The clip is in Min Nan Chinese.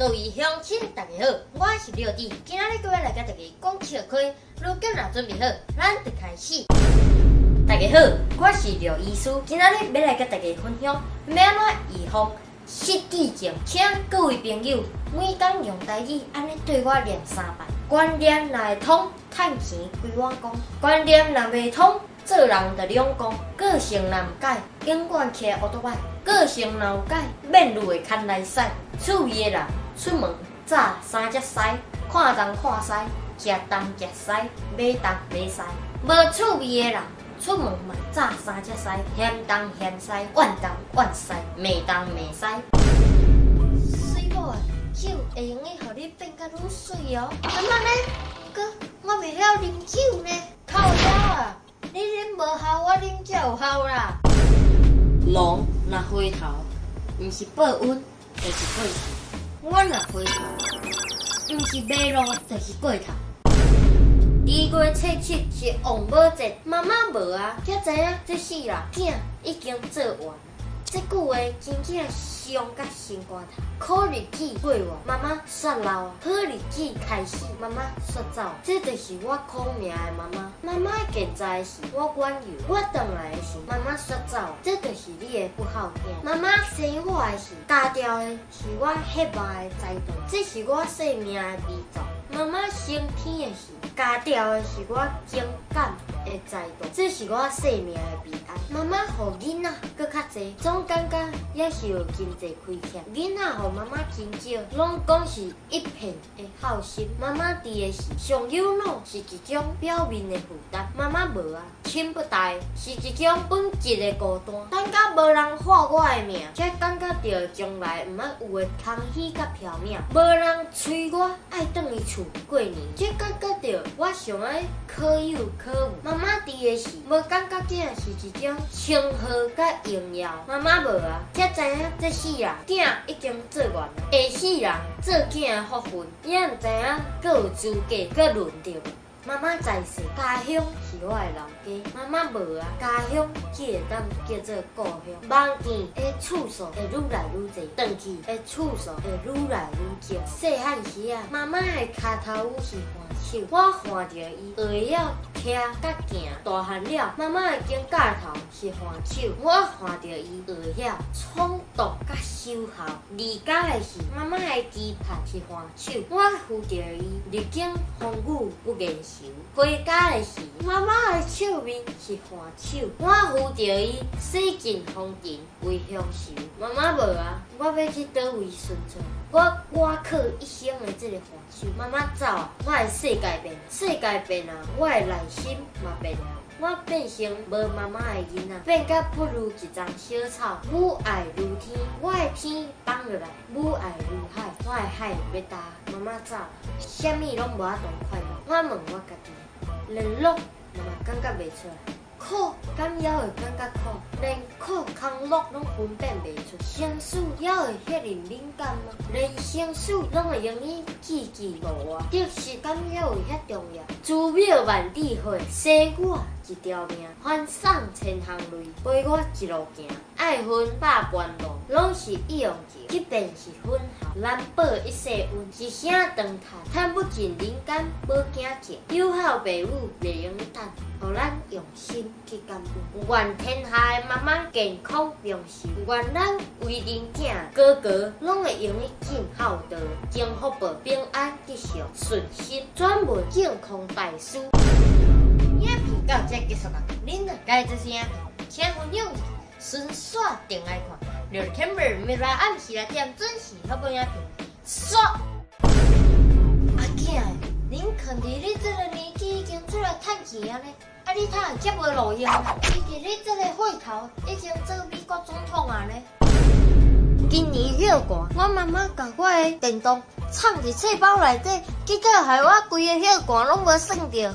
各位鄉親，大家好，我是廖弟，今仔日閣欲來佮大家講笑話，如今若準備好，咱就開始。大家好，我是廖醫師，今仔日欲來佮大家分享欲按怎預防失智症。請各位朋友每工用台語按呢對我念三擺：觀念若會通，趁錢規碗公；觀念若袂通，做人就兩光。個性若毋改，永遠騎烏多擺；個性若有改，免愈會牽來使。趣味的人出門早三隻師，看東看西，食東食西，買東買西。無趣味的人出門嘛早三隻師，嫌東嫌西，怨東怨西，罵東罵西。水某啊，酒會用得予你變甲愈媠哦。按怎呢？哥，我袂曉啉酒呢。靠腰啊！你啉無效，我啉才有效啦。狼若回頭，毋是報恩，就是過頭。我若回頭，毋是迷路，就是過頭。二月初七是王母節，媽媽無啊，才知影這世人囝已經做完。這句話真正傷甲心肝頭。苦日子過完，媽媽煞老啊；好日子開始，媽媽煞走。這就是我苦命的媽媽。媽媽健在時，我阮由；我轉來的時，媽媽煞走。這就是你的不孝囝。媽媽生我的時，咬掉的是我血肉的財道，這是我性命的味道。媽媽升天的時，咬掉的是我情感的財道，這是我生命的悲哀。媽媽予囡仔閣較濟，總感覺猶是有真濟虧欠。囡仔予媽媽真少，攏講是一片的孝心。媽媽佇的時，上有腦是一種表面的負擔。媽媽無啊，心不大是一種本質的孤單。等甲無人喊我的名，才感覺著將來毋捌有的空虛佮飄渺。無人催我愛轉去厝過年，才感覺著我上愛可有可無。媽媽佇的時，無感覺囝是一種稱號佮榮耀。媽媽無啊，才知影這世人囝已經做完，下世人做囝的福分，也毋知影閣有資格閣輪著。媽媽在世，家鄉是我的老家。媽媽無啊，家鄉只會當叫做故鄉。夢見的次數會愈來愈濟，轉去的次數會愈來愈少。細漢時啊，媽媽的跤頭趺是橫手，我看著伊學會曉徛佮行。大漢了，媽媽的肩胛頭是橫手，我看著伊學會曉衝動佮守孝。離家的時，媽媽的期盼是橫手，我扶著伊歷經風雨不言愁。回家的時，媽媽的笑面是橫手，我扶著伊洗盡風塵為鄉愁。媽媽無啊，我欲去佗位順遂？我倚靠一生的這个橫手。媽媽走啊，我的世界變，世界變啊，我的內心嘛變啊。我變成無媽媽的囡仔，變甲不如一叢小草。母愛如天，我的天放落來；母愛如海，我的海欲焦。媽媽走，啥物攏無法度快樂。我問我家己，連樂嘛感覺袂出來，苦敢猶會感覺苦，連苦空樂攏分辨袂出。生死猶會遐爾敏感嗎？連生死攏會用得記記無我，得失敢猶會遐重要？寺廟萬智會，生我一條命，翻送千行淚，陪我一路行。愛分百般路，攏是一樣情，這便是分孝。難報一世恩，一聲長嘆，嘆不盡人間無囝情。有孝爸母袂用等，予咱用心去感恩。願天下的媽媽健康長壽，願咱為人囝哥哥攏會用得盡孝道，增福報，平安吉祥，順心。轉問淨空大師。影片到這結束啊！恁若喜歡這支影片，請分享出去，順紲定來看。六日 Camber 每禮暗時六點準時發布影片。煞！阿囝，恁囥佇你這个年紀已經出來趁錢啊呢？啊，你哪會遮無路用啊？伊佇你這個歲頭已經做美國總統啊呢？今年歇寒，我媽媽共我的電動藏佇冊包內底，結果害我規个歇寒攏無算著。